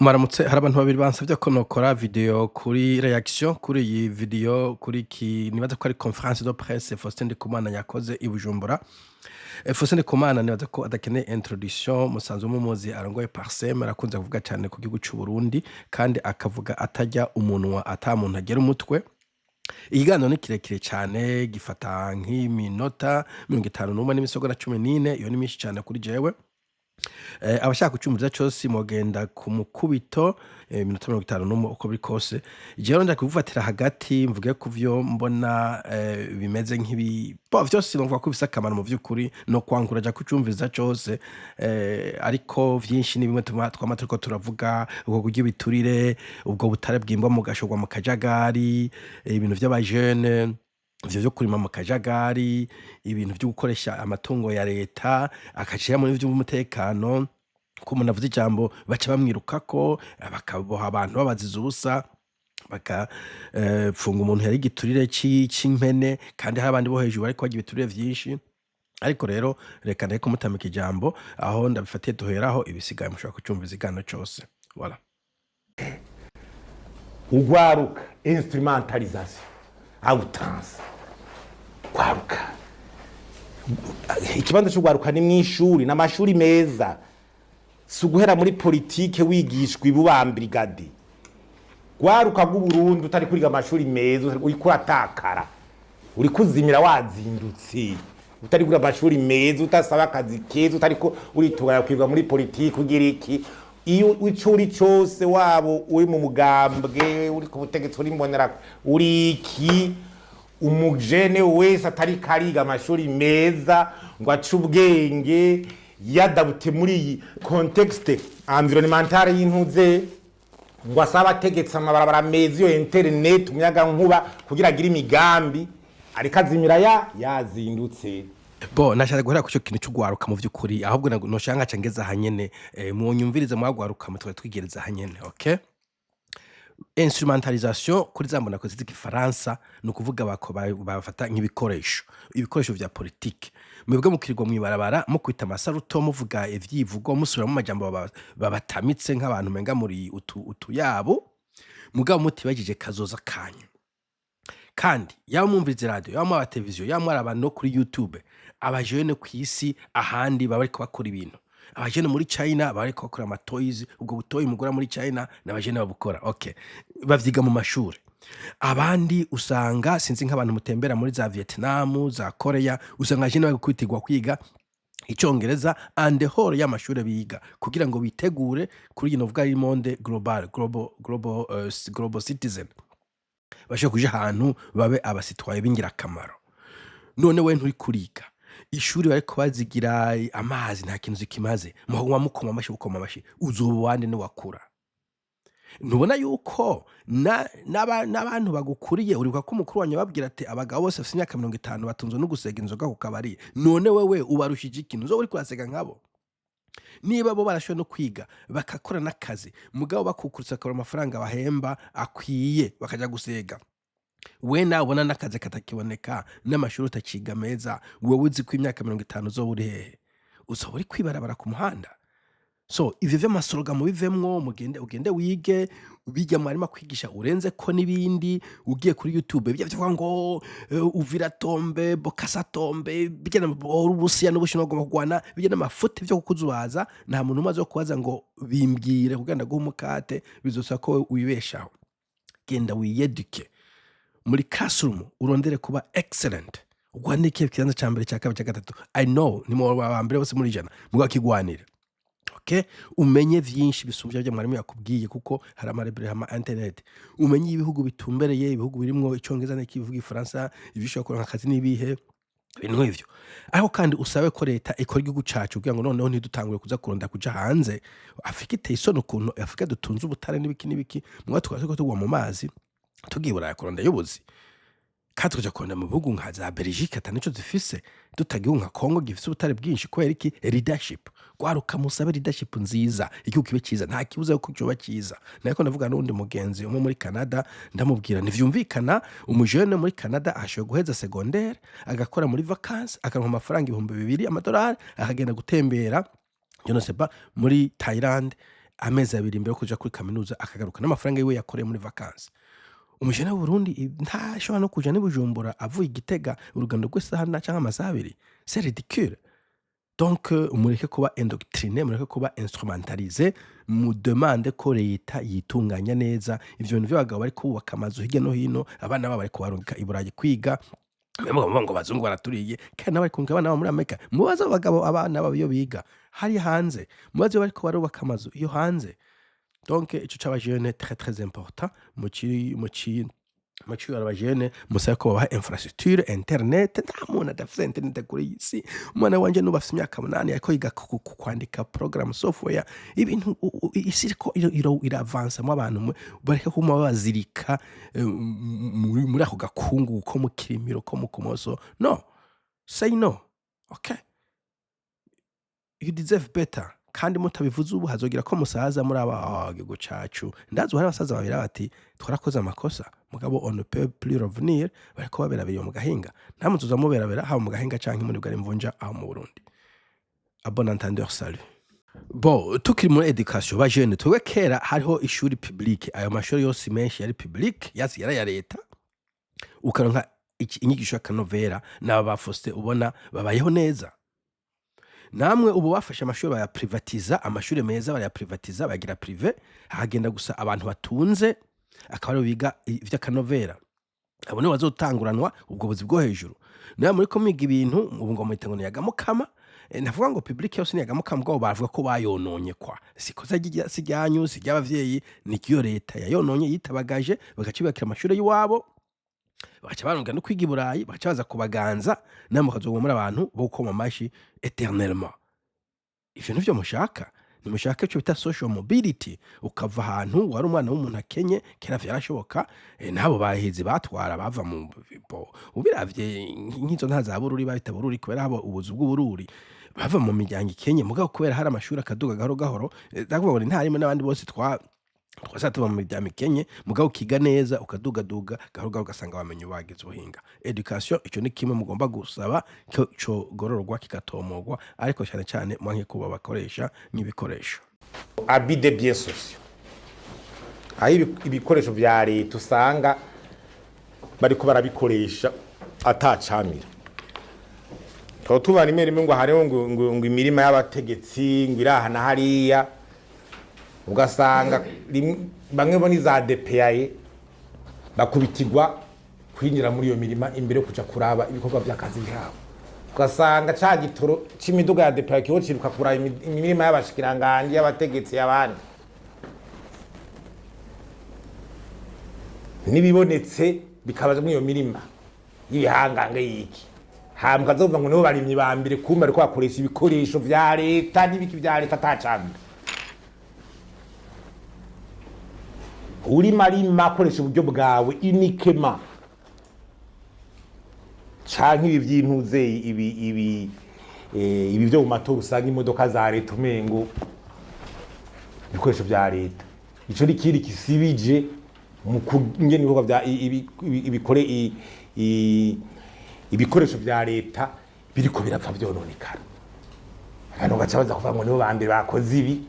Mwaramutse. Hari abantu babiri bansavye ko nokora video kuri réaction kuri iyi video, kuri iki nibaza ko ari conférence de presse Faustin Ndikumana yakoze i Bujumbura. Faustin Ndikumana nibaza ko adakeneye introduction, musanzwe mumuzi, arongoye Parsem, arakunze kuvuga cane ku gihugu c'u Burundi kandi akavuga atarya umunwa, ata muntu agera umutwe. Ikiganiro ni kirekire cane, gifata nk'iminota 51 n'imisegonda 14, iyo ni myinshi cane kuri jewe. Abashaka kucumviriza cose mwogenda ku mukubito, iminota 51 uko biri kose. Jewe nja kubifatira hagati, mvuge kuvyo mbona bimeze nk'ibi bo vyose novuga ko bifise akamaro. Mu vy'ukuri no kwankuraja kucumviriza cose, ariko vyinshi ni bimwe twama turiko turavuga: ubwo kurya ibiturire, ubwo butare bwimbwa mugashorwa mu kajagari, ibintu vy'abajene, ivyo vyo kurima mu kajagari, ibintu vyo gukoresha amatungo ya leta, akacira muri vy'umutekano, ko umuntu avuze ijambo baca bamwirukako, bakaboha abantu babaziza ubusa, baka pfunga umuntu yari igiturire c'impene kandi hari abandi bo hejuru bariko barya ibiturire vyinshi. Ariko rero reka ndeke kumutamika ijambo, aho ndabifatiye duheraho, ibisigaye mushobora kucumva ikiganiro cose. Voilà. Ugwaruka, instrumentalisation à outrance. Gwaruka, ikibanza cy'ugwaruka ni mw'ishuri n'amashuri meza, si uguhera muri politike wigishwa ibubambrigade. Gwaruka rw'Uburundi, utari kuriga amashuri meza uriko uratakara, uri kuzimira wazindutse. Utari kuriga amashuri meza, utasaba akazi keza, utariko uritunganya kwirwa muri politike ugira iki, iyo ico uri cose, wabo uri mu mugambwe uri ku butegetsi, uri mbonera, uri iki, umujene wese atari kariga amashuri meza ngo ace ubwenge yadabute muri iyi contexte environnementale y'intuze, ngo asabe ategetse amabarabara meza, iyo internet, umuyaga nkuba, kugira agire imigambi, ariko azimira ya yazindutse. Bo nashaka guhera ku ico kintu c'ugwaruka. Mu vy'ukuri ahubwo noshaka nkaca ngeza ahanyene, mwonyumvirize mwagwaruka mwe, twari twigereza ahanyene. Okay, instrumentalisation kuri za mbonako z'igifaransa ni ukuvuga bafata nk'ibikoresho, ibikoresho vya politike. Mwebwe mukirirwa mw'ibarabara mukwita amasaruto, muvuga ivyivugo, musubiramo amajambo babatamitse nk'abantu menga muri utu utuyabo, mugabo mutibagije kazoza kanyu. Kandi yaba mwumviriza radio, yaba mwaba televiziyo, yaba mwaraba no kuri YouTube, abajene kw'isi ahandi baba bariko bakora ibintu. Abajene muri China baba bariko bakora amatoys, ubwo butoyi mugura muri China n'abajene babukora. Okay, bavyiga mu mashuri. Abandi usanga, sinzi, nk'abantu mutembera muri za Vietnam, za Korea, usanga abajene bari kwitirwa kwiga icongereza en dehors y'amashure biga, kugira ngo bitegure kuri iyi novuga ari monde global, global citizen, bashobore kuja ahantu babe abasitwaye b'ingirakamaro. None we nturi kuriga ishuri, bariko bazigira amazi, nta kintu zikimaze, muhoguma mukoma amashi, mukoma amashi, uzoba uwande niwakura? Ntubona yuko n'abantu bagukuriye, uribuka ko umukuru wanyu ababwira ati abagabo bose bafite imyaka 50 batunzwe no gusega inzoga ku kabari? None wewe ubarushije ikintu? Uzoba uriko urasega nkabo? Niba bo barashoboye no kwiga, bakakora n'akazi, mugabo bakukurutse bakabura amafaranga bahemba akwiye, bakaja gusega, we nawe ubona n'akazi katakiboneka, n'amashuri utaciga meza, wewe uzi ko imyaka 50 uzoba uri hehe? Uzoba uri kwibarabara ku muhanda. So ivyo vy'amaslogan mubivemwo, mugende ugende wige bijya mwarimu akwigisha, urenze ko n'ibindi ugiye kuri YouTube bijya bivuga ngo Uvira tombe, Bokasa tombe, bijya Uburusiya n'Ubushinwa bagomba kurwana, bijya n'amafuti vyo kukuzubaza. Nta muntu umwe azokubaza ngo bimbwire kugira ndaguhe umukate, bizosaba ko wibeshaho. Genda wiyeduke muri classroom, urondere kuba excellent, ugwanire ikihe kibanza ca mbere, ca kabiri, ca gatatu. I know ni mu ba mbere bose muri 100, mugabo kigwanire. Okay, umenye vyinshi bisumvye ivyo mwarimu yakubwiye, kuko hari amarebere, ama internet, umenye ibihugu bitumbereye, ibihugu birimwo icongereza n'ikivuga igifaransa, ivyo ushobora kuronka akazi n'ibihe, ibintu nk'ivyo. Ariko kandi usabe ko leta ikora igihugu cacu kugira ngo noneho ntidutangure kuza kurondera kuja hanze. Afurika iteye isoni, ukuntu Afurika dutunze ubutare n'ibiki n'ibiki, mugabo tukaba turiko tugwa mu mazi tugiye Buraya kuronderayo ubuzi, kandi tukaja kurondera mu bihugu nka za Belgique ata nico zifise, tutagihugu nka Congo gifise ubutare bwinshi. Kubera iki? Leadership. Gwaruka, musabe leadership nziza, igihugu kibe ciza. Nta kibuza yuko coba ciza. Nariko ndavuga n'uwundi mugenzi umwe muri Canada, ndamubwira ntivyumvikana umujene muri Canada ashoboye guheza secondaire, agakora muri vacances, akaronka amafaranga 2000 amadolari, akagenda gutembera, je ne sais pas, muri Thailand. amezi 2 imbere yo kuja kuri kaminuza, akagaruka n'amafaranga yiwe yakoreye muri vacances. Umujene w'Uburundi ntashobora no kuja n'i Bujumbura avuye i Gitega, urugendo rw'isaha na canke amasaha 2. C'est ridicule. Donc mureke kuba endoctriné, mureke kuba instrumentalisé, mudemande ko leta yitunganya neza. Ivyo bintu vy'abagabo bariko bubaka amazu hirya no hino, abana babo bariko barungika i Burayi kwiga, mwe ngo abazungu baraturiye, kandi nabo bari kurungika abana babo muri Amerika. Mubaze abo bagabo abana babo iyo biga hariya hanze, mubaze iyo bariko barubaka amazu iyo hanze. Donc ico c'abajene, très très important, muci abajene musabe ko babaha infrastructure internet. Nta muntu adafise internet kuri iyi si. Umwana wanje nubu afise imyaka 8, ariko yiga kwandika program, software, ibintu isi iriko iravansamwo. Abantu mwe bareke kuma babazirika muri ako gakungu ko mu Kirimiro, ko mu Kumoso. No, say no, okay, you deserve better. Kandi mutabivuze ubu, hazogira ko musaza muri aba gihugu cacu. Ndazi hari abasaza babiri bati: "Twarakoze amakosa, mugabo on ne peut plus revenir." Bariko baberabera mu gahinga, namwe tuza muberabera, haba mu gahinga canke muri bwari mvunja aho mu Burundi. À bon entendeur, salut. Bon, tukiri muri éducation, ba jeunes, twebwe kera hariho ishuri public. Ayo mashuri yose menshi yari public, yasi yari aya leta, ukaronka inyigisho y'akanovera. N'aba ba Faustin ubona babayeho neza. Namwe ubu bafashe amashuri bayaprivatiza, amashuri meza barayaprivatiza, bayagira privé, hagenda gusa abantu batunze, akaba aribo biga ivy'akanovera. Abo nibo bazotanguranwa ubwo buzi bwo hejuru. Niba muriko mwiga ibintu ubu ngo muhita ngo ni yagamukama. Navuga ngo public yose ni yagamukama, mugabo bavuga ko bayononye kwa sikoza si ryanyu, si ry'abavyeyi, ni iryo leta yayononye, yitabagaje, bagaca bubakira amashuri y'iwabo, bagaca barunga no kwiga i Burayi, bagaca baza kubaganza, namwe mukazoguma muri abantu bo gukoma amashi éternellement. Ivyo nivyo mushaka? Nimushaka ico bita social mobility, ukava ahantu wari umwana w'umuntu akenye. Kera vyarashoboka, n'abo bahizi batwara bava mu bo, ubiravye nk'izo ntara za Bururi, babita Bururi kubera haba ubuzu bw'ubururi, bava mu miryango ikenye, mugabo kubera hari amashuri akaduga gahoro gahoro. Ndakuvuga ngo ni ntarimo n'abandi bose twasa tuva mu miryango ikenye, mugabo ukiga neza, ukadugaduga gahoro gahoro, ugasanga wamenye, wagize ubuhinga. Éducation, ico ni kimwe mugomba gusaba ko cogororwa, kigatomogwa, ariko cyane cyane mwanke kuba bakoresha nk'ibikoresho. Abus de biens sociaux, aho ibikoresho vya leta usanga bariko barabikoresha atacamira. Tukaba tubona rimwe rimwe ngo hariho ngo imirima y'abategetsi ngo iraha na hariya, ugasanga bamwe bo ni za DPAE bakubitirwa kwinjira muri iyo mirima imbere yo kuja kuraba ibikorwa vy'akazi kabo, ugasanga ca gitoro c'imiduga ya DPAE kiho ciruka kuraba imirima y'abashikiranganji, y'abategetsi, y'abandi. N'ibibonetse bikabaza muri iyo mirima y'ibihangange y'iki, hama ukazovuga ngo nibo barimyi ba mbere, kumbe bariko bakoresha ibikoresho vya leta n'ibiki vya leta atacamira. Urima arima akoresha uburyo bwawe inikema, canke ibi vy'intuze, ibi vyo mu matora, usanga imodoka za leta umengo ibikoresho vya leta. Ico ni ikindi kisibije mu kungena ibikorwa vya ibikore ibikoresho vya leta biriko birapfa vyononekara. Abantu baca baza kuvuga ngo nibo ba mbere bakoze ibi,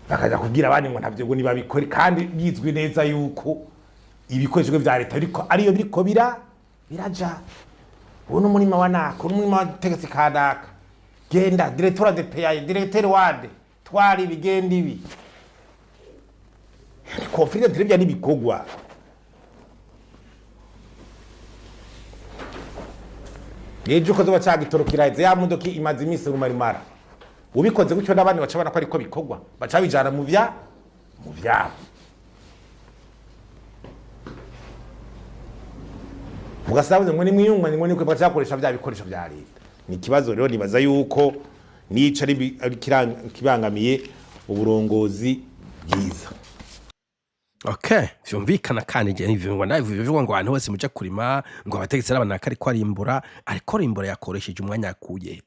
bakaja kubwira abandi ngo ntavyo, ngo nibabikore, kandi bizwi neza yuko ibikoresho vya leta biriko ariyo biriko biraja. Uwo ni umurima wa naka, uwo ni umurima wa tegesi kanaka, genda directeur de PAE, directeur wade, twara ibi, genda ibi. Ni conflit d'intérêt n'ibikorwa. Ejo uko zoba cagitoro kiraheze, ya modoka imaze iminsi rumarimara. Ubikoze gutyo n'abandi baca babona ko ariko bikorwa, baca bijana mu vyabo. Mugasaba ngo nimwiyungwa, ngo nikwe, baca bakoresha vya bikoresho vya leta. Ni ikibazo rero nibaza yuko nico ari kibangamiye uburongozi bwiza. Okay, vyumvikana. Kandi je nivyo ndabivuga ngo abantu bose muja kurima, ngo abategetsi n'abantu ariko arimbura, ariko arimbura yakoresheje umwanya akuye.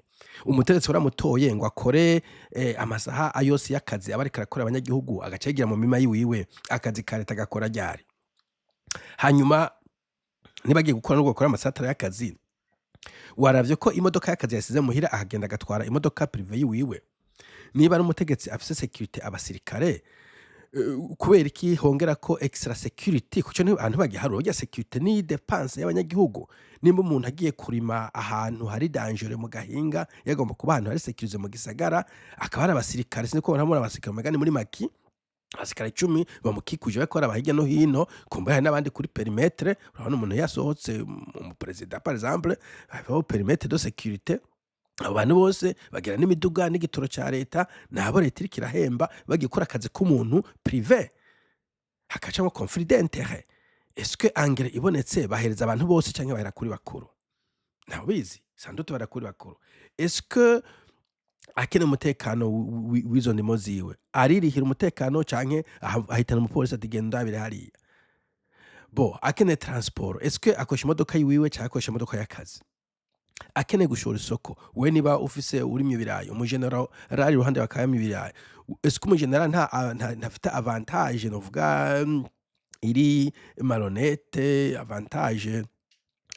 Umutegetsi waramutoye ngo akore amasaha ayose y'akazi aba ariko arakora abanyagihugu, agaca yigira mu mirima yiwiwe, akazi ka leta agakora ryari? Hanyuma niba agiye gukora, nubwo akora amasaha atari y'akazi, waravye ko imodoka y'akazi yasize muhira, akagenda agatwara imodoka privé yiwiwe. Niba ari umutegetsi afise sécurité, abasirikare, kubera iki hongera ko extra security? Kuco abantu bagiharura burya sécurité ni dépense y'abanyagihugu. Nimba umuntu agiye kurima ahantu hari danger mu gahinga, yagomba kuba ahantu hari sécurisé mu gisagara, akaba hari abasirikare. Sinzi ko murabona abasirikare mugani muri maquis, abasirikare 10 bamukikuje, bariko baraba hirya no hino, kumbe hari n'abandi kuri périmètre. Urabona umuntu yasohotse, umuperezida par exemple, habaho périmètre de sécurité. Abo bantu bose bagira n'imiduga n'igitoro ca leta, nabo leta iriko irahemba, bagiye gukora akazi k'umuntu privé, hakacamwo conflit d'intérêt. Est-ce que engrais ibonetse bahereza abantu bose canke bahera kuri bakuru? Ntawubizi, sans doute bahera kuri bakuru. Est-ce que akeneye umutekano w'izo ndimo ziwe, aririhira umutekano canke ahitana umupolisi ati: "Genda undabire hariya"? Bo akeneye transport, est-ce que akoresha imodoka yiwiwe canke akoresha imodoka y'akazi? Akeneye gushora isoko, we niba ufise urimye ibirayi, umugeneral ari iruhande bakayamwa ibirayi, est-ce que umugeneral ntafite avantage, novuga iri malhonnête, avantage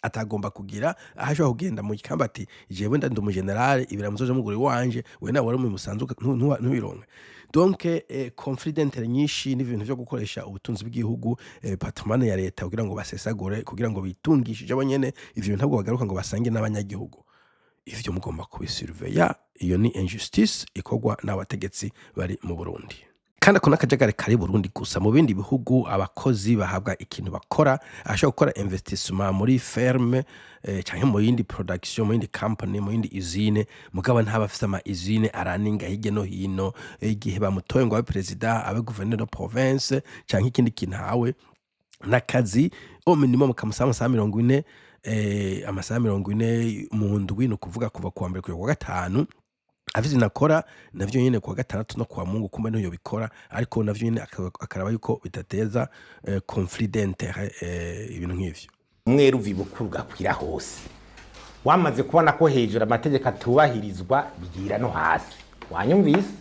atagomba kugira, aho ashobora kugenda mu gikamba ati: "Jewe ndi umugeneral, ibirayi muzoja mugura iwanje, we nawe wari musanzwe ntubironke"? Donc conflit d'intérêt nyinshi n'ibintu vyo gukoresha ubutunzi bw'igihugu, patrimoine ya leta, kugira ngo basesagure, kugira ngo bitungishije bo nyene. Ivyo ntabwo bagaruka ngo basange n'abanyagihugu. Ivyo mugomba kubisurveya. Iyo ni injustice ikorwa n'abategetsi bari mu Burundi. Kandi ako n'akajagari kari Burundi gusa. Mu bindi bihugu abakozi bahabwa ikintu bakora. Ashobora gukora investissement muri ferme canke mu yindi production, mu yindi company, mu yindi usine, mugabo ntaba afise ama usine araninga hirya no hino. Igihe bamutoye ngo abe president, abe gouverneur de province canke ikindi kintu, hawe n'akazi au minimum kamusaba amasaha 40, amasaha 40 mu ndwi, ni ukuvuga kuva kuwa mbere kugera kuwa gatanu. Afise ibintu akora navyo nyene kuwa gatandatu no kuwa Mungu, kumbe niho yobikora, ariko navyo nyene akaraba yuko bidateza conflit d'intérêt, ibintu nk'ivyo. Umwera uva ibukuru ugakwira hose. Wamaze kubona ko hejuru amategeko atubahirizwa, bigira no hasi. Wanyumvise?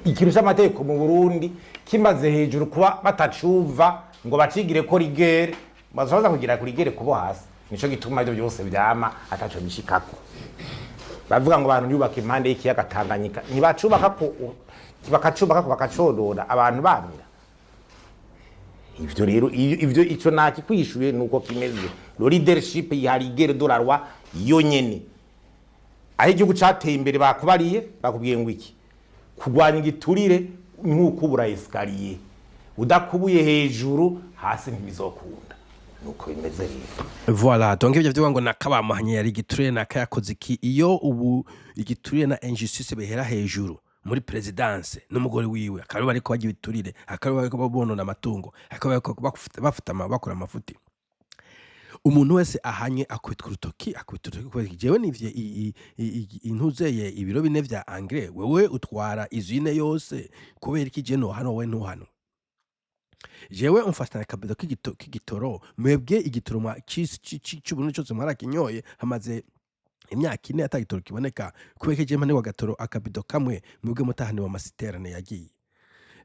Ikintu c'amategeko mu Burundi kimaze hejuru kuba batacumva ngo bacigire ko rigueur, bazoza kugira ku rigueur kubo hasi. Nico gituma ivyo byose vyama ataco bishikako. Bavuga ngo abantu yubaka impande y'ikiyaga Tanganyika, ntibacubaka ko bakacubaka ko bakaconona, abantu bamira. Ivyo rero ivyo ico nakikwishuye nuko kimeze. Le leadership ya rigueur de la loi yo nyene, aho igihugu cateye imbere bakubariye, bakubwiye ngo iki kurwanya igiturire ni nk'ukubura escalier: udakubuye hejuru, hasi ntibizokunda. Nuko bimeze rero. Voilà, donc ivyo vyuvuga ngo nakabamuhanye yari igiturire, nakayakoze iki, iyo ubu igiturire na injustice bihera hejuru muri présidence n'umugore wiwe, akaba bariko barya ibiturire, akaba bariko bonona amatungo, akaba bariko bafuta bakora amafuti, umuntu wese ahanye akubitwa urutoki, akubita urutoki kubera iki? Jewe nivye intuzeye ibiro 4 vya engrais, wewe utwara usine yose, kubera iki je nohanwa, wewe ntuhanwe? Jewe umfatana akabido k'igitoro, mwebwe igitoro c'Uburundi cose mwarakinyoye, hamaze imyaka 4 ata gitoro kiboneka. Kubera ko jewe mpanirwa agatoro, akabido kamwe, mwebwe mutahaniwe ama citernes yagiye?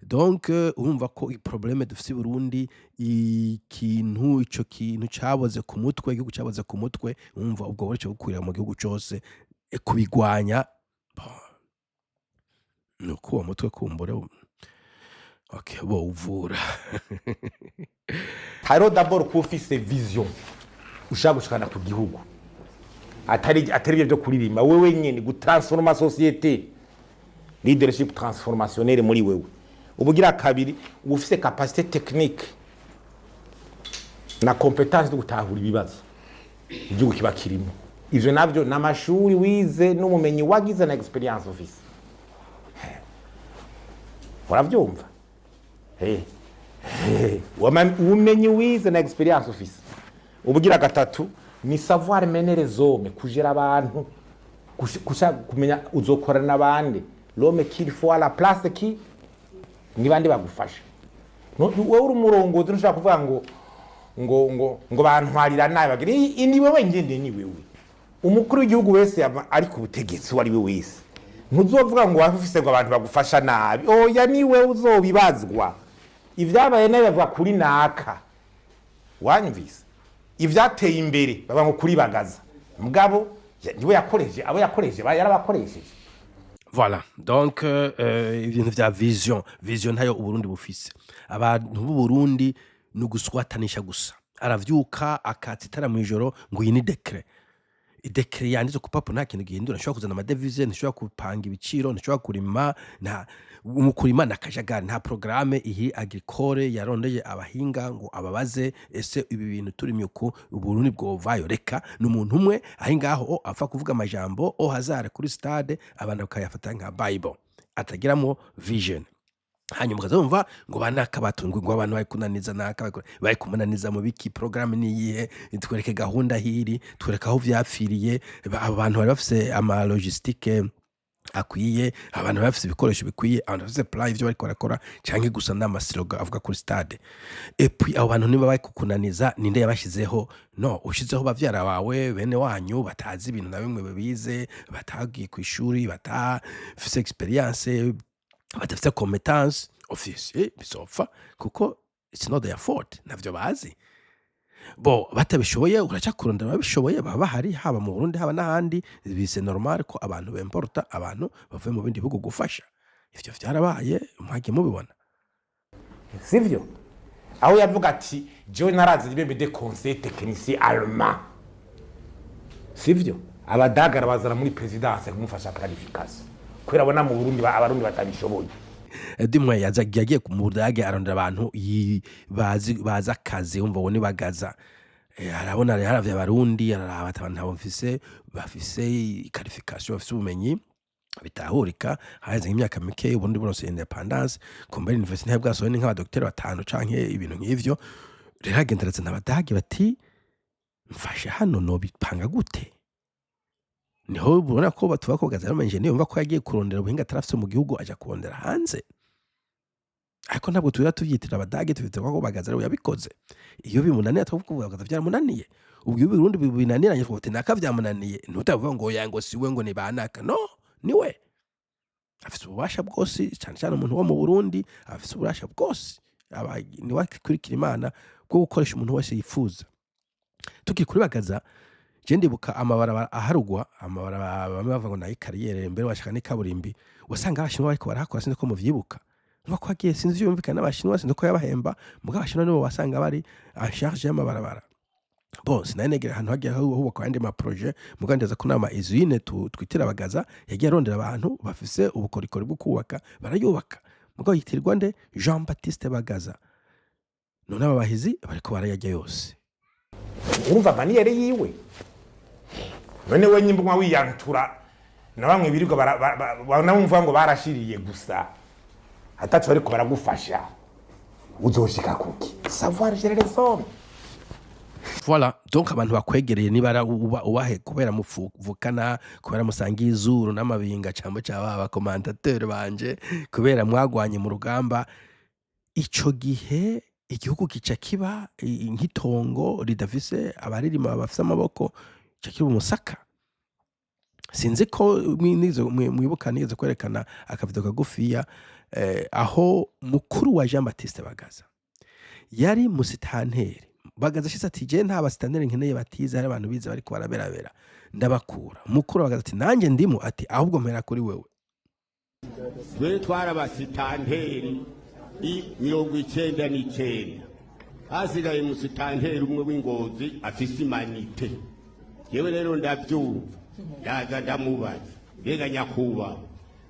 Donc urumva ko problème dufise i Burundi, ikintu ico kintu caboze ku mutwe, igihugu caboze ku mutwe. Urumva ubwo buryo bukwira mu gihugu cose, kubigwanya, bon, nuko uwo mutwe kumbure, okay, bowuvura. Hariho d'abord kuba ufise vision ushaka gushikana ku gihugu, atari ibyo byo kuririmba wewe nyene, gutransforma société, leadership transformationnelle muri wewe. Ubugira kabiri, uba ufise capacité technique na compétence zo gutahura ibibazo igihugu kiba kirimo. Ivyo navyo ni amashuri wize n'ubumenyi wagize na expérience ufise. Uravyumva? Ubumenyi wize na expérience ufise. Ubugira gatatu ni savoir mener les hommes, kujera abantu, kumenya uzokorana n'abandi, l'homme qu'il faut à la place qui ni bande bagufasha. No, wowe uri umurongozi, ntushobora kuvuga ngo bantwarira nabi, bagira ni wewe ngende, ni wewe. Umukuru w'igihugu wese ari ku butegetsi, uwo ari we wese, ntuzovuga ngo waba ufise ngo abantu bagufasha nabi. Oya, ni wewe uzobibazwa. Ivyabaye nabi bavuga kuri naka, wanyumvise? Ivyateye imbere bavuga ngo kuri Bagaza, mugabo niwe yakoresheje abo yakoresheje, yarabakoresheje. Voilà, donc ibintu vya vision, vision ntayo Uburundi bufise. Abantu b'Uburundi ni uguswatanisha gusa. Aravyuka akatsa itara mw'ijoro ngo iyi ni décret. Décret yanditse ku papuro nta kintu gihindura. Ntishobora kuzana amadevize, ntishobora gupanga ibiciro, ntishobora kurima. Nta mu kurima ni akajagari, nta programme ihi agricole yarondeye abahinga ngo ababaze: ese ibi bintu turimye uku, Uburundi bwovayo? Reka, ni umuntu umwe ari ngaho apfa kuvuga amajambo au hasard kuri stade, abantu bakayafata nka Bible, atagiramo vision. Hanyuma ukaza wumva ngo banaka batungwe, ngo abantu bari kunaniza naka, bari kumunaniza mu biki? Programme ni iyihe? Twereke gahunda hiri, twereke aho vyapfiriye. Abo bantu bari bafise ama logistique akwiye, abantu bari bafise ibikoresho bikwiye, abantu bafise plan ivyo bariko barakora, canke gusa n'ama slogan avuga kuri stade? Et puis abo bantu niba bari kukunaniza, ninde yabashizeho? No ushizeho bavyara bawe, bene wanyu, batazi ibintu na bimwe bize, batagiye kw'ishuri, batafise expérience, badafite compétence officier, bizopfa kuko it's not their fault, ntavyo bazi. Bo batabishoboye, uraca kurondera ababishoboye, baba bahari, haba mu Burundi, haba n'ahandi. C'est normal ko abantu bemporta abantu bavuye mu bindi bihugu gufasha. Ivyo vyarabaye, mwagiye mubibona. Sivyo? Aho yavuga ati: "Jewe narazi ibembe de conseil technicien allemand." Sivyo? Abadagara bazana muri présidence kumufasha planification, kubera abona mu Burundi Abarundi batabishoboye. Dimwe yagiye mu Budage, arondera abantu bazi akazi. Wumva uwo ni Bagaza. Arabona, yaravye Abarundi, araraba ati: "Abantu mfise bafise qualification, bafise ubumenyi bitahurika." Haheze nk'imyaka mike Uburundi buronse indépendance, kumbera université ntiyari bwasohoye ni nk'abadokiteri batanu canke ibintu nk'ivyo. Rero agenda arazana Abadage, bati: "Mfashe hano, nobipanga gute?" Niho ubona ko batuvuga ko Bagaza ari umu ingénieur. Yumva ko yagiye kurondera ubuhinga atarafise mu gihugu, aja kurondera hanze. Ariko ntabwo tuba tuvyitira Abadage, tuvyitira ko Bagaza ariwe yabikoze. Iyo bimunaniye, tukavuga ko Bagaza vyaramunaniye. Ubwo iyo Uburundi binaniranye, tukavuga uti: "Naka vyamunaniye." Ntutavuga ngo oya, ngo siwe, ngo ni banaka. No, niwe afise ububasha bwose, cyane cyane umuntu wo mu Burundi afise ububasha bwose. Niwe akurikira Imana bwo gukoresha umuntu wese yifuza. Tukiri kuri Bagaza, je ndibuka amabarabara aharugwa, amabarabara bamwe bavuga ngo nayi carrière, mbere washaka n'ikaburimbi, wasanga Abashinwa bariko barahakora. Sinzi ko muvyibuka. Umva ko hagiye, sinzi ivyo yumvikana n'Abashinwa, sinzi ko yabahemba, mugabo Abashinwa nibo wasanga bari en charge y'amabarabara. Bon, sinari negera ahantu hagiye hubakwa ayandi ma projet, mugabo ndeza ko nama usine twitira Bagaza yagiye arondera abantu bafise ubukorikori bwo kubaka, barayubaka. Mugabo yitirirwa nde? Jean Baptiste Bagaza. None aba bahizi bariko barayarya yose. Urumva manière yiwe. None we nyimba wiyantura na bamwe birirwa banamumva ngo barashiriye gusa, ataco bariko baragufasha, uzoshika kuki? Savoir gérer les hommes. Voilà, donc abantu bakwegereye, niba ara uba ubahe kubera muvukana, kubera musangiye izuru n'amabinga, cambo ca ba commentateur banje, kubera mwagwanye mu rugamba, ico gihe igihugu kica kiba nk'itongo ridafise abaririma bafise amaboko, kica kiba umusaka. Sinzi ko mwibuka nigeze kwerekana akavido kagufiya, aho mukuru wa Jean Baptiste Bagaza yari musitanteri. Bagaza ashitse ati: "Je nta basitanteri nkeneye batize, hari abantu bize bariko baraberabera, ndabakura." Mukuru wa Bagaza ati: "Nanjye ndimo." Ati: "Ahubwo mpera kuri wewe." Twe twari abasitanteri 99, hasigaye umusitanteri umwe w'Ingozi afise humanités. Yewe rero ndabyumva, ndaza ndamubaza: "Mbega nyakubahwa,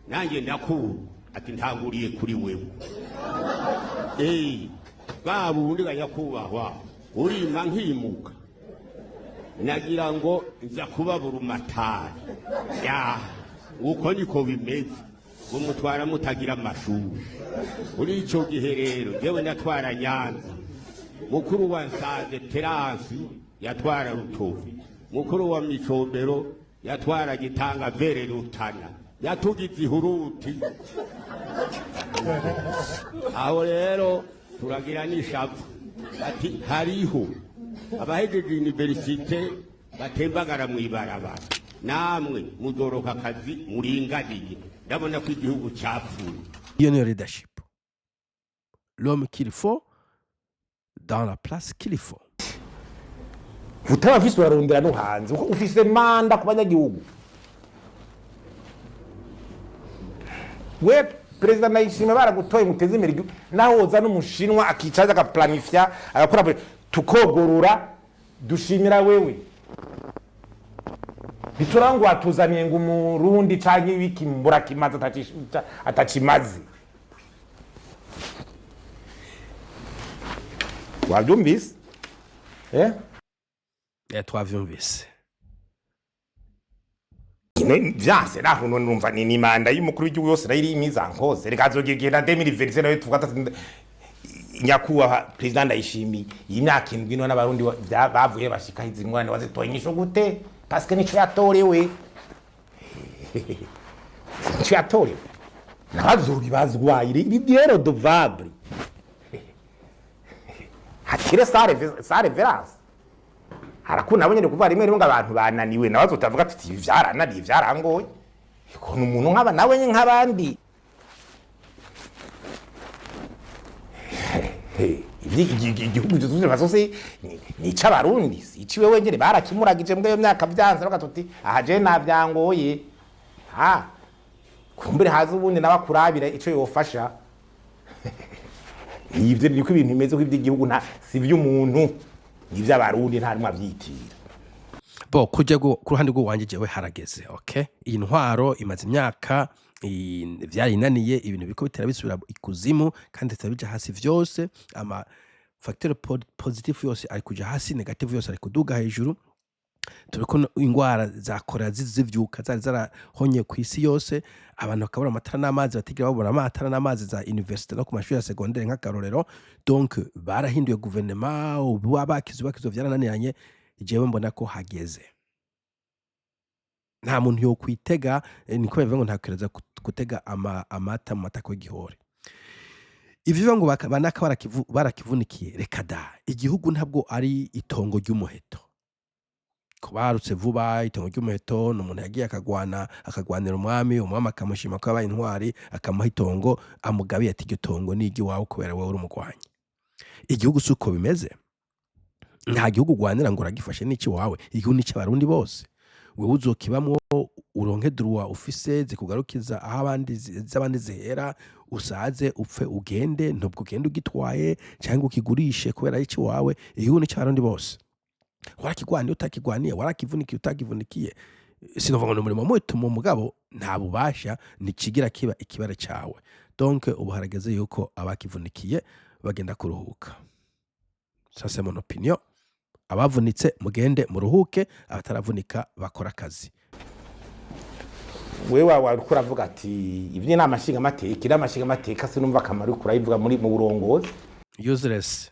nanjye ndakura?" Ati: "Ntanguriye kuri wewe." Bwa bundi ga nyakubahwa, urima nkimuka, nagira ngo nza kubabura umatari ya uko niko bimeze, ngo mutwara mutagira amashuri. Muri ico gihe rero jewe natwara Nyanza, mukuru wa Nsanze Terasi yatwara Rutovu, mukuru wa Micombero yatwara Gitanga vere Rutana, yatugize ihuruti. Aho rero turagira n'ishavu, ati hariho abahejeje université batembagara mw'ibarabara, namwe muzoroka akazi muringaniye. Ndabona ko igihugu cyapfuye. Iyo niyo leadership, l'homme qu'il faut dans la place qu'il faut. Utaba ufise, urarondera no hanze, kuko ufise mandat ku banyagihugu. We perezida Ndayishimiye, baragutoye muteze imbere igihugu, naho woza n'umushinwa akicaza agaplanifya agakora, tukogorora, dushimira wewe. Bitura ngo watuzaniye ngo umurundi canke ibiki mburakimazi atakimaze. Wabyumvise, eh? Twavyumvise. Vyanse naho none numva ni manda y'umukuru w'igihugu yose nayo iri imizankoze. Reka azogenda 2027 nayo tuvuga ati nyakubahwa perezida Ndayishimiye, iyi myaka 7 none abarundi bavuye bashika izi ngorane wazitoye inyishu gute? Parce que nico yatorewe, nico yatorewe, ntazobibazwa, iri bien redevable, hatire sa révérence. Harakunda nabo nyene kuvuga rimwe rimwe ngo abantu bananiwe, nawe utavuga ati ibi vyarananiye, vyarangoye, ukuntu umuntu nk'aba nawe nye nk'abandi. Igihugu cyose basose ni ic'abarundi, si iciwe wenyene. Barakimuragije mbwa iyo myaka vyanse, bavuga tuti aha je navyangoye, ha kumbure haza ubundi nawe akurabira ico yofasha. Ivyo niko ibintu bimeze, ko ivy'igihugu nta si ivy'umuntu, ni ivy'abarundi, nta rimwe avyitira. Bo kujya ku ruhande rw'uwanje, jewe harageze. Okay, iyi ntwaro imaze imyaka vyarinaniye, ibintu biriko bitera bisubira ikuzimu kandi bitera bija hasi vyose. Ama facteur positif yose ari kuja hasi, négatif yose ari kuduga hejuru. Turiko ingwara za korera zivyuka zari zarahonye ku isi yose, abantu bakabura amatara n'amazi, batigira babura amatara n'amazi za université no ku mashuri ya secondaire nk'akarorero. Donc barahinduye guverinoma, ubu bakize bakize vyarananiranye. Jewe mbona ko hageze, nta muntu yokwitega, niko bivuga ngo ntakwiriza gutega amata mu matako y'igihore. Ivyo bivuga ngo banaka barakivunikiye, reka da. Igihugu ntabwo ari itongo ry'umuheto kubarutse vuba. Itongo ry'umuheto ni umuntu yagiye akagwana, akagwanira umwami, umwami akamushima ko yabaye intwari, akamuha itongo amugabiye, ati iryo tongo ni iry'iwawe kubera wowe uri umugwanyi. Igihugu si uko bimeze. Nta gihugu ugwanira ngo uragifashe n'icy'iwawe. Igihugu ni icy'abarundi bose. Wewe uzokibamwo, uronke droit ufise zikugarukiza aho abandi z'abandi zihera, usaze, upfe, ugende. Ntubwo ugende ugitwaye cyangwa ukigurishe kubera ari icy'iwawe. Igihugu ni icy'abarundi bose, warakigwaniye, utakigwaniye, warakivunikiye, utakivunikiye. Sinovuga ngo ni umurimo muto mu mugabo, nta bubasha ntikigira kiba ikibara cyawe. Donc ubu harageze yuko abakivunikiye bagenda kuruhuka. Ça, c'est mon opinion. Abavunitse mugende muruhuke, abataravunika bakora akazi. Wewe wariko uravuga ati ibyo inama nshingamateka, inama nshingamateka sinumva akamaro uriko urayivuga muri mu burongozi. Useless.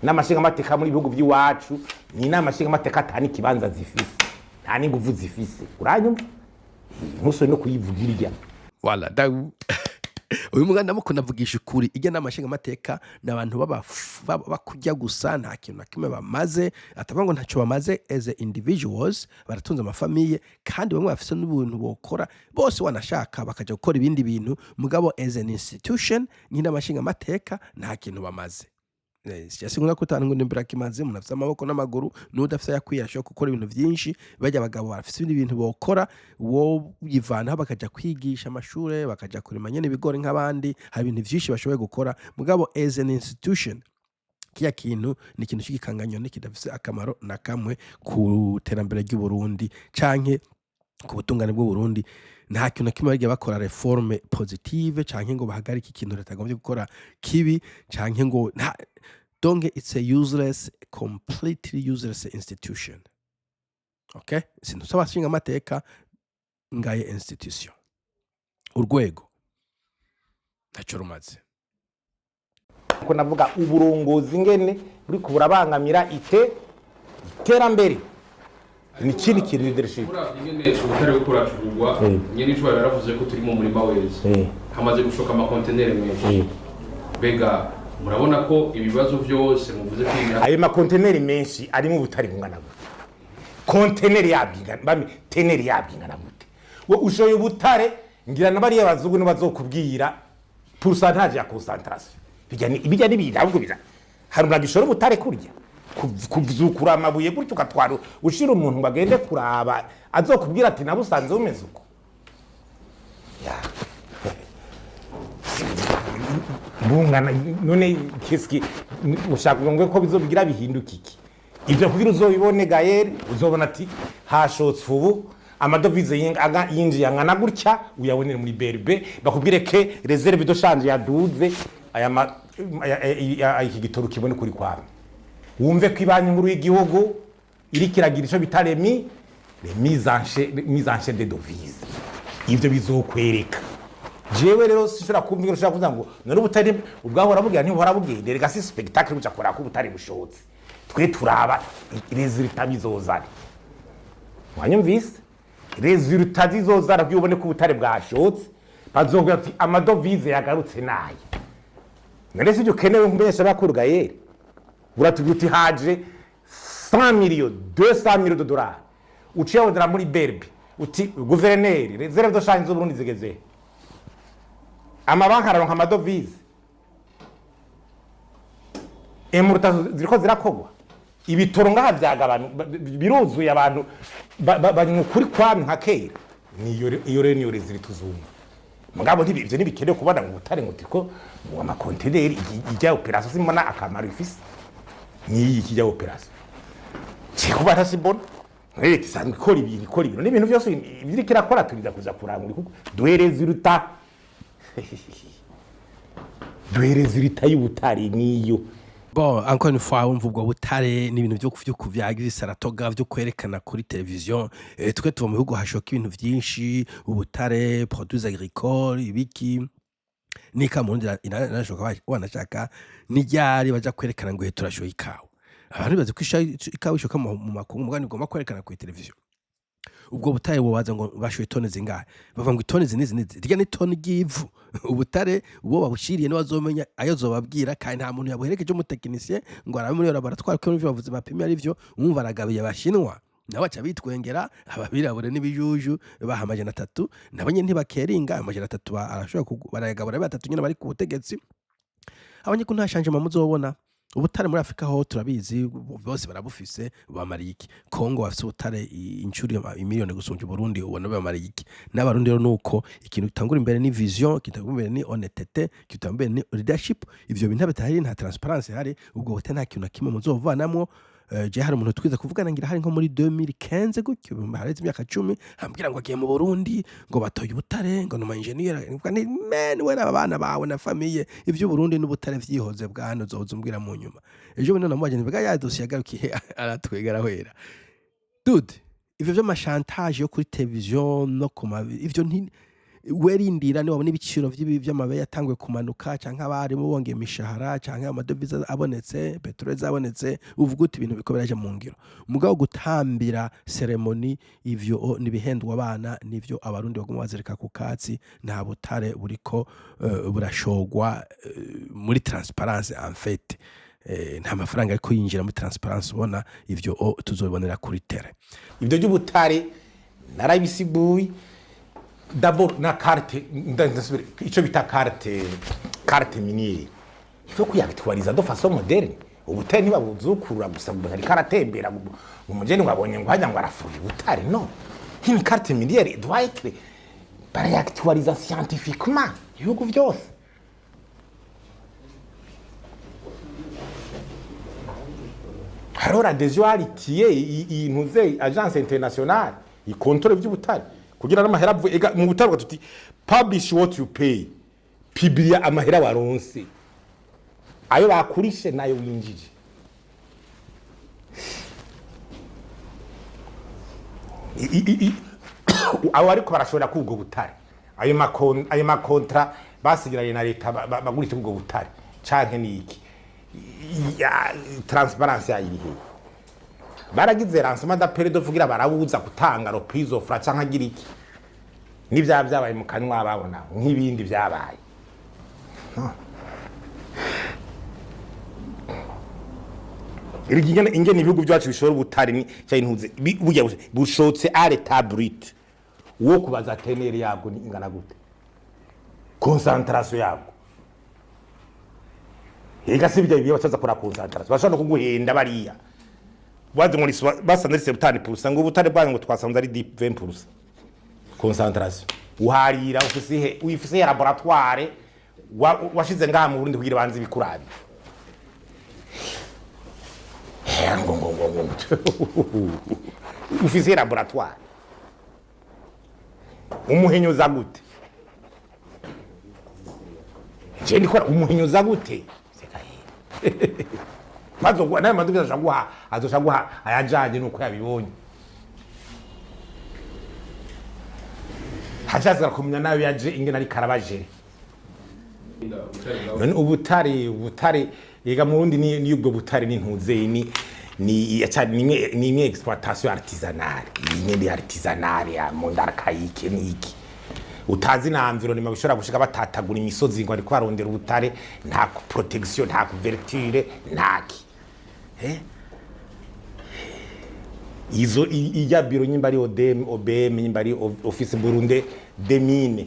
Inama nshingamateka muri bihugu by'iwacu ni inama nshingamateka ata n'ikibanza zifise, nta n'inguvu zifise. Uranyumva? Ntusore no kuyivuga irya. Voilà, uyu mwana ndamukunda, avugisha ukuri. Ijya nama nshingamateka ni abantu bakujya gusa, nta kintu na kimwe bamaze. Atavuga ngo ntacyo bamaze as a individuals, baratunze amafamiye kandi bamwe bafise n'ubuntu bokora bose, wanashaka bakaja gukora ibindi bintu. Mugabo as an institution nk'inama nshingamateka nta kintu bamaze. Sinkunda kutanga ngo nimbura kimaze. Umuntu afise amaboko n'amaguru n'udafise ayakwiye ashobora gukora ibintu vyinshi. Barya abagabo barafise ibindi bintu bokora, wo yivanaho bakaja kwigisha amashure, bakaja kurima nyene ibigori nk'abandi. Hari ibintu vyinshi bashoboye gukora. Mugabo as an institution, kiya kintu ni ikintu c'igikanganyoni kidafise akamaro na kamwe ku terambere ry'Uburundi canke ku butungane bw'Uburundi. Nta kintu na kimwe bagiye bakora réforme positive, canke ngo bahagarike ikintu leta yagombye gukora kibi, canke ngo nta. Donc it's a useless, completely useless institution. Okay, sintusaba nshinga amateka, ngaye institution, urwego ntacyo rumaze. Ko navuga uburongozi ngene buriko burabangamira iterambere, ni ikindi kintu, leadership. Uravye ingene ubutare buriko buracurugwa, nyene icubahiro yaravuze ko turi mu murima weze, hamaze gushoka amakontenere menshi. Mbega murabona ko ibibazo vyose muvuze ko iyi Ayo makonteneri menshi arimo ubutare bungana gute? Konteneri yabyo ingana bami teneri yabyo ingana gute? We ushoye ubutare, ngira na bariya bazungu ntibazokubwira pourcentage ya concentration. Bijya ni bijya n'ibindi, ahubwo bija hari umuntu agishora ubutare kurya kuvyukura amabuye gutyo, ugatwara ushira umuntu ngo agende kuraba, azokubwira ati nabusanze bumeze uko. Ya. Bungana none qu'est-ce ushaka ngo ko bizobigira bihinduka iki? Ibyo kugira uzobibone, Gael, uzobona ati hashotse ubu amadovize yinjiye angana gutya, uyabonere muri BRB, bakubwire que réserve de change yaduze, aya iki gitoro kibone kuri kwame, wumve ko Ibanki Nkuru y'igihugu iri kiragira ico bita les mise en chaîne de devise. Ivyo bizokwereka. Jewe rero sinshobora kumva, ushobora kuvuga ngo none ubutari ubwahora bugenda ntihora bugenda. Rega si spectacle buca kora ko ubutari bushotse, twe turaba résultat bizozana. Wanyumvise? Résultat zizozana kugira ubone ko ubutare bwashotse, bazokubwira ati amadovize yagarutse naye. None si ibyo ukenewe nkumenyesha bakuru, Gael? Uratubwira uti haje 100 millions, 200 millions de dollars, uciye wondera muri BRB uti guverineri, réserve de change z'Uburundi zigeze, amabanki araronka amadovize, emuruta ziriko zirakogwa, ibitoro ngaha vyagabanu biruzuye, abantu banywa ukuri kwami nka kera. Niyo iyo rero niyo résultat uzumva. Mugabo ivyo ntibikenewe kubona ngo ubutare ngo turiko ngo amakontineri ijya opération, simbona akamaro ifise niyi kijya opération kuba ntasimbona. Leta isanzwe ikora ibintu n'ibintu byose ibiriko irakora, turiza kuza kurangura kuko duhe résultat, duhe résultat y'ubutare niyo. Bon, encore une fois, wumva ubwo butare ni ibintu vyo kuvyagira isaratoga vyo kwerekana kuri televiziyo. Twe tuva mu bihugu hashoka ibintu vyinshi, ubutare, produits agricoles, ibiki nika mu Burundi inashoka wanashaka n'iryari baja kwerekana ngo turashoye ikawa. Abantu bibaza ko ikawa ishoka mu makungu, mugabo ntigomba kwerekana kuri televiziyo. Ubwo butare bubaza ngo bashoye tone zingahe, bavuga ngo itoni izi n'izi n'izi, rya ni toni ry'ivu. Ubutare ubo babushiriye niwe azomenya ayo zobabwira, kandi nta muntu yabuherekeje umutekinisiye ngo arabe muri laboratoire ko ivyo bavuze bapimye ari vyo. Umva, aragabiye Abashinwa nabo baca bitwengera, ababirabure n'ibijuju baha 300, nabo nyene ntibakeringa 300, arashobora barayagabura batatu nyene bari ku butegetsi. Abanyagihugu nta changement muzobona. Ubutare muri Afurika ho turabizi, bose barabufise, bamariye iki? Kongo bafise ubutare incuro imiliyoni gusumbya Uburundi, ubona bamariye iki? N'Abarundi rero nuko ikintu gitangura imbere ni vision, gitangura imbere ni honnêteté, gitangura imbere ni leadership. Ivyo bintu bitahari, nta transparence ihari, ubwo butare nta kintu na kimwe muzovanamwo. Je hari umuntu twize kuvugana, ngira hari nko muri 2015 gutyo, hareze imyaka 10, ambwira ngo agiye mu Burundi, ngo batoye ubutare, ngo numa engineer. Nvuga nti: "Man, we aba bana bawe na famille, ivyo Burundi n'ubutare vyihoze bwana, uzoza umbwira mu nyuma." Ejo bundi namubaje nti: "Mbega ya dossier yagarukiye?" Aratwega, arahwera. Dude, ivyo vy'ama chantage yo kuri televiziyo no ku ma ivyo nti werindira niwabona ibiciro vy'amabeyi yatanguye kumanuka, canke abarimu bongeye imishahara, canke amadovize abonetse, peteroli zabonetse, uvuga uti ibintu biriko biraja mu ngiro. Mugabo gutambira cérémonie, ivyo nibihendwa abana, nivyo Abarundi baguma bazirika ku katsi. Nta butare buriko burashogwa muri transparence en fait. Nta mafaranga ariko yinjira muri transparence ubona. Ivyo tuzobibonera kuri terrain. Ibyo by'ubutare narabisiguye. D'abord na carte, ndasubira icyo bita carte minière, il faut kuyactualiser de façon moderne. Ubutare ntibabuzukurura gusa ngo ariko aratembera ngo umugeni ngo abonye ngo hajya ngo arafuye ubutare. No une carte minière doit être barayactualiza scientifiquement ibihugu byose. Hariho l'adhésion haritiye intuze agence internationale ikontorole iby'ubutare kugira n'amahera avuye ega mu butare. Tuti publish what you pay, publier amahera waronse, ayo bakurishe nayo winjije. Abo ariko barashobora kubwo butare, ayo makontra basigiranye na leta bagurisha ubwo butare canke niki, transparence yayiri hehe? Baragize lancement d'appel d'offres kugira barabuza gutanga le prix offre canke agira iki? N'ivya vyabaye mu kanywa babona nk'ibindi vyabaye. No. Erega ingene ibihugu byacu bishora ubutare ni cyane ntuze burya bushotse à l'état brut, wo kubaza teneur yabwo ni ingana gute, concentration yabwo. Ega si bijya biba bacaza kora concentration, bashobora no kuguhenda bariya wazi ngo basanze ari 70%, ngo ubutare bwanyu ngo twasanze ari 20% concentration. Uharira ufise he? Ufise laboratoire? Washize ngaha mu Burundi kugira banze bikurabi ngo ufise laboratoire, umuhinyuza gute? Je ndikora umuhinyuza gute? Bazoguha nayo maduka, azoca guha, azoca guha ayajanye nuko yabibonye. Hacaza kumenya nayo yaje ingene ariko arabajere. None ubutare ega mu Burundi ni ubwo butare ni ntuze ni imwe exploitation artisanale, imwe ni artisanale ya monde archaïque. Ni iki utazi na environnement bishobora gushika batatagura imisozi ngo ariko barondera ubutare, nta protection, nta couverture, ntaki? Izo ijya biro nyimba ari ODM, OBM, nyimba ari Office Burundi des Mines,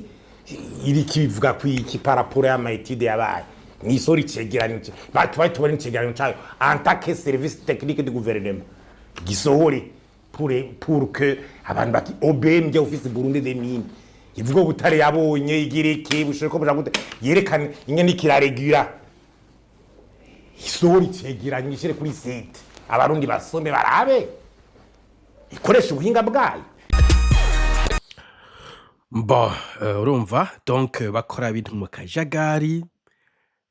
iri kibivuga ku iki par rapport y'ama étude yabaye? Nisori icegeranyo batubaye tubone icegeranyo cayo en tant que service technique du gouvernement, gisohore pour que abantu bati OBM jya Office Burundi des Mines ivuga butare yabonye igira iki, bushobora ko buja gute, yerekane ingene ikiraregura, isohora icegeranyo, ishyire kuri site, Abarundi basome, barabe, ikoresha ubuhinga bwayo. Bon, urumva donc bakora ibintu mu kajagari,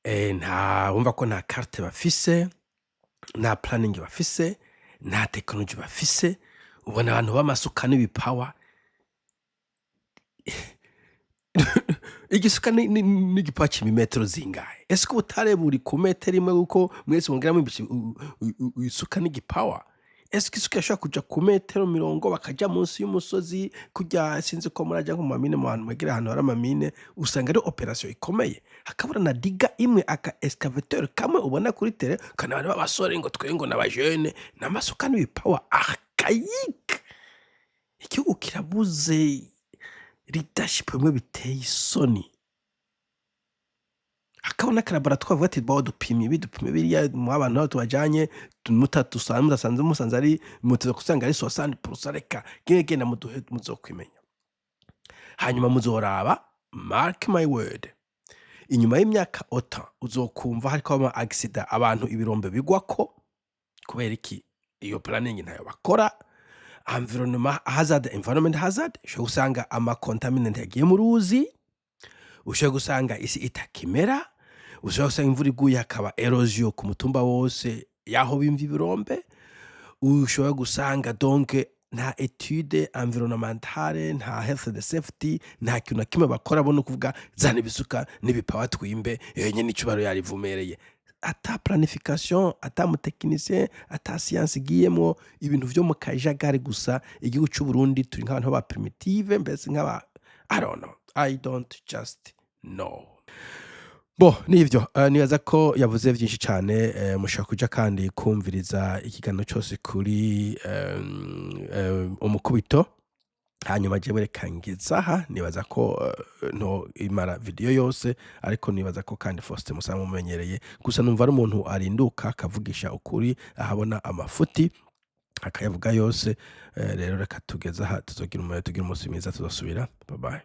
nta wumva ko nta carte bafise, nta planning bafise, nta technology bafise. Ubona abantu b'amasuka n'ibipawa. Igisuka n'igipawa c'imetero zingahe? Ese ko ubutare buri ku metero imwe, kuko mwese mwongera mwimbisha isuka n'igipawa? Ese isuka irashobora kuja ku metero 40, bakaja munsi y'umusozi kurya? Sinzi ko muraja nko mu mamine, mu hantu mwegera ahantu hari amamine, usanga ari opération ikomeye, hakabura na digger imwe, aka excavateur kamwe ubona kuri terrain, ukabona abantu b'abasore ngo twe ngo n'abajene n'amasuka n'ibipawa archaïque. Igihugu kirabuze leadership bimwe biteye isoni. Hakaba n'aka laboratoire bavuga ati: "Bo dupimye ibi, dupimye biriya, muha abantu aho tubajanye mutadusanze, mudasanze, musanze ari mutuza gusanga ari 60%, reka gende genda muduhe, muzokwimenya." Hanyuma muzoraba, mark my word, inyuma y'imyaka ota uzokumva hariko ama accident, abantu ibirombe bigwako. Kubera iki? Iyo planning ntayo bakora. Environment hazard, environment hazard, ushobora gusanga ama contaminant yagiye mu ruzi, ushobora gusanga isi itakimera, ushobora gusanga imvura iguye hakaba érosion ku mutumba wose yaho bimva ibirombe. Ushobora gusanga donc nta étude environnementale, nta health and safety, nta kintu na kimwe bakora. Bo no kuvuga zana ibisuka n'ibipawa twimbe, iyo nyene icubaro yarivumereye, ata planification, ata mu technicien, ata science igiyemwo, ibintu vyo mu kajagari gusa. Igihugu c'u Burundi turi nk'abantu b'aba primitive, mbese nk'aba, I don't know, I don't just know. Bo nivyo, nibaza ko yavuze vyinshi cane. Mushobora kuja kandi kumviriza ikiganiro cose kuri Umukubito. Hanyuma jewe reka ngeze aha. Nibaza ko nto imara video yose, ariko nibaza ko kandi Faustin musa mumenyereye gusa, numva ari umuntu arinduka akavugisha ukuri, ahabona amafuti akayavuga yose. Rero reka tugeze aha, tuzogira tugira umunsi mwiza, tuzosubira. Bye bye.